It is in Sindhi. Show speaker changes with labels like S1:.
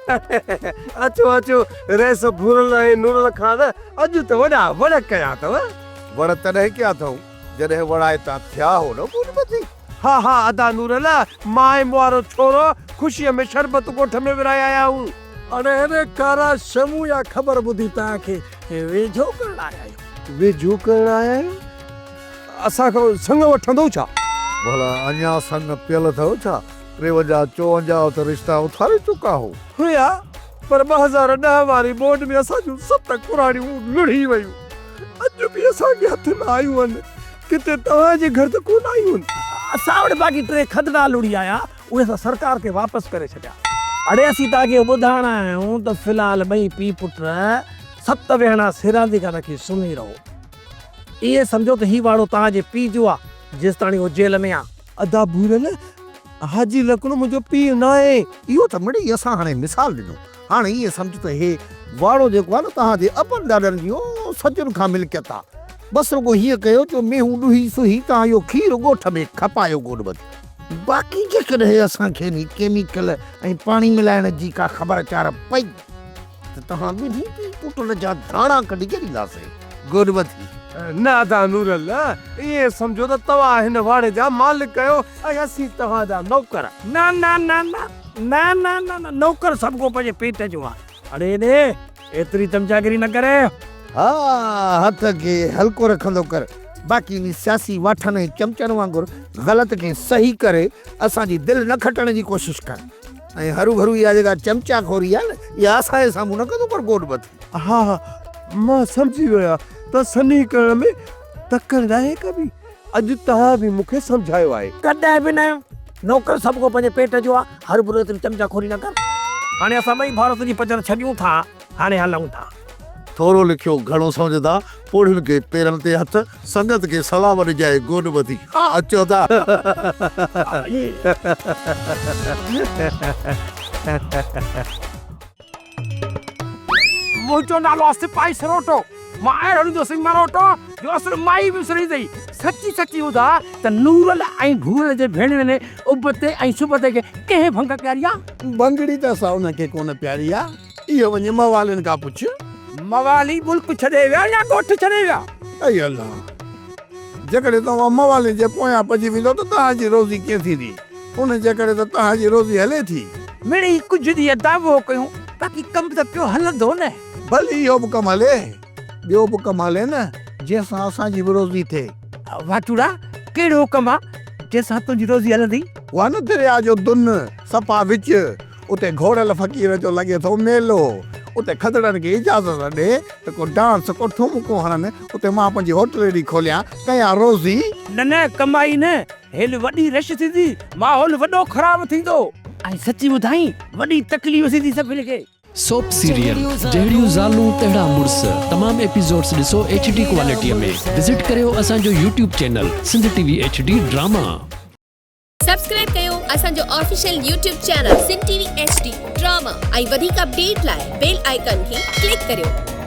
S1: اچو اچو رئيس ڀورل ۽ نورل کان ته اڄ ته وڏا وڙ ڪيا اٿو.
S2: وڙ تڏهن ڪيا اٿئون جڏهن وڙائتا ٿيا هو نه ڪوڏ ٻڌي.
S1: ها ها ادا نورل، مان ۽ مون وارو ڇورو خوشيء ۾ شربت ڳوٺ ۾ ورهائي آيا آهيون.
S3: اڙي اڙي ڪارا شمون اها خبر ٻڌي توهان کي ويجهو ڪرڻ آيا آهيون.
S1: ويجهو ڪرڻ آيا آهيو؟ اسان کان سڱ وٺندؤ ڇا؟
S2: ڀلا اڃا سڱ پيل اٿئو ڇا؟ ٽيونجاهه چوونجاهه ته رشتا اٿاري چڪا هو.
S1: هيا، پر 2010 واري ٻوڏ ۾ اسان جون ست ڪراڙيون لڙهي ويون. اڄ به اسان کي هٿ نه آيون آهن. ڪٿي توهان جي گهر ته ڪونه آيون آهن.
S4: اسان وٽ باقي ٽي کدڙا لڙهي آيا، اهي اسان سرڪار کي واپس ڪري ڇڏيا. اڙي اسين توهان کي اهو ٻڌائڻ آيا آهيون ته في الحال ٻئي پيء پٽ ست ويهڻا سيراندي کان رکي سمهي رهو. ائين سمجهو ته هي واڙو توهان جي پيء جو آ، جيستاڻي هو جيل ۾ آ.
S1: ادا ڀورل، حاجي لڪڻو منهنجو پيء ناهي.
S2: اهو ته مڙئي اسان هاڻي مثال ڏنو. هاڻي ائين سمجهه ته هي واڙو جيڪو آ نه توهان جي ابن ڏاڏن جي صدين کان ملڪيت آ. بس رڳو هيئن ڪيو جو مينهون ڏوهي سوهي توهان اهو کير ڳوٺ ۾ کپايو گوڏ ٻڌي. باقي جيڪڏهن اسان کي انهي ڪيميڪل ۽ پاڻي ملائڻ جي ڪا خبر چار پئي ته توهان ٻنهي پيء پٽن جا ڌاڻا ڪڍي ڇڏينداسين. گوڏ ٻڌي.
S1: نه ادا نورل، ائين سمجهو ته توهان هن واڙي جا مالڪ آهيو ۽ اسين توهان جا نوڪر.
S4: نه نه نه نه نه نه نه نه نوڪر سڀ ڪو پنهنجي پيٽ جو آ. اڙي ڏي، ايتري چمچاگيري نه ڪر.
S2: ها هٿ کي هلڪو رکندو ڪر. باقي انهي سياسي واٺن ۽ چمچن وانگر غلط کي صحيح ڪري اسان جي دل نه کٽڻ جي ڪوشش ڪر. ۽ هروڀرو اها جيڪا چمچا خوري آهي نه اها اسان جي سامهون نه ڪندو ڪر گوڏ ٻڌي.
S1: ها ها مان سمجهي ويو آهيان ته سنهي ڪرڻ ۾ تڪڙ ناهي ڪبي. اڄ توهان به مون کي سمجهايو آهي.
S4: ڪڏهن به نه. نوڪر سڀ ڪو پنهنجي پيٽ جو آ. هروڀرو ايتري چمچا خوري نه ڪر. هاڻي اسان ٻئي ڀائر تنهنجي پچر ڇڏيون ٿا. هاڻي هلون ٿا.
S2: ٿورو لکيو گهڻو سمجهندا، پوڙهين کي پيرن تي هٿ، سنگت کي سلام ڏجانء گوڏ ٻڌي. ها اچو ٿا.
S4: منهنجو نالو آ سپاهي سروٽو، مان اهڙو ڏيندوسين مروٽو جو اصل مائي به وسري ويندئي. سچي سچي ٻڌاء ته نورل ۽ ڀورل جي ڀيڻين ابتي ۽ سبتي کي ڪنهن ڀنگ پياري آ؟
S3: ڀنگڙي ته اسان انهن کي ڪونه پياري آ. اهو وڃي موالين کان پڇ.
S4: موالي ملڪ ڇڏي ويا يا ڳوٺ ڇڏي ويا؟
S3: اي الله! جيڪڏهن توهان موالين جي پويان پئجي ويندؤ ته توهان جي روزي ڪيئن ٿيندي؟ انهن جي ڪري ته توهان جي روزي هلي ٿي.
S4: مڙئي ڪجهه ڏينهن دعوو ڪيون، باقي ڪم ته پيو هلندو نه.
S3: ڀلي اهو به ڪم هلي، ٻيو به ڪم هلي نه، جنهن سان اسان جي به روزي ٿئي.
S4: واٽوڙا، ڪهڙو ڪم آ، جنهن سان تنهنجي روزي هلندي؟
S3: اها نه درياء جو دن، صفا وچ، اتي گهوڙل فقير جو لڳي ٿو ميلو. اتي کدڙن کي اجازت ڏي ته ڪو ڊانس ڪو ٺمڪو هڻن. اتي مان پنهنجي هوٽلڙي کوليان، ڪيان روزي.
S4: نه نه ڪمائي نه، هيل وڏي رش ٿيندي، ماحول وڏو خراب ٿيندو. ۽ سچي ٻڌائين، وڏي تڪليف ٿيندي سڀني کي.
S5: سوپ سيريل جهڙيون زالون تهڙا مڙس تمام ايپيسوڊس ڏسو ايڇ ڊي ڪوالٽي ۾ وزٽ ڪريو اسان جو YouTube channel Sindh T V H D drama.
S6: Subscribe ڪيو اسان جو official YouTube channel Sindh T V H D drama ۽ وڌيڪ اپڊيٽ لاء بيل آئيڪان کي ڪلڪ ڪريو.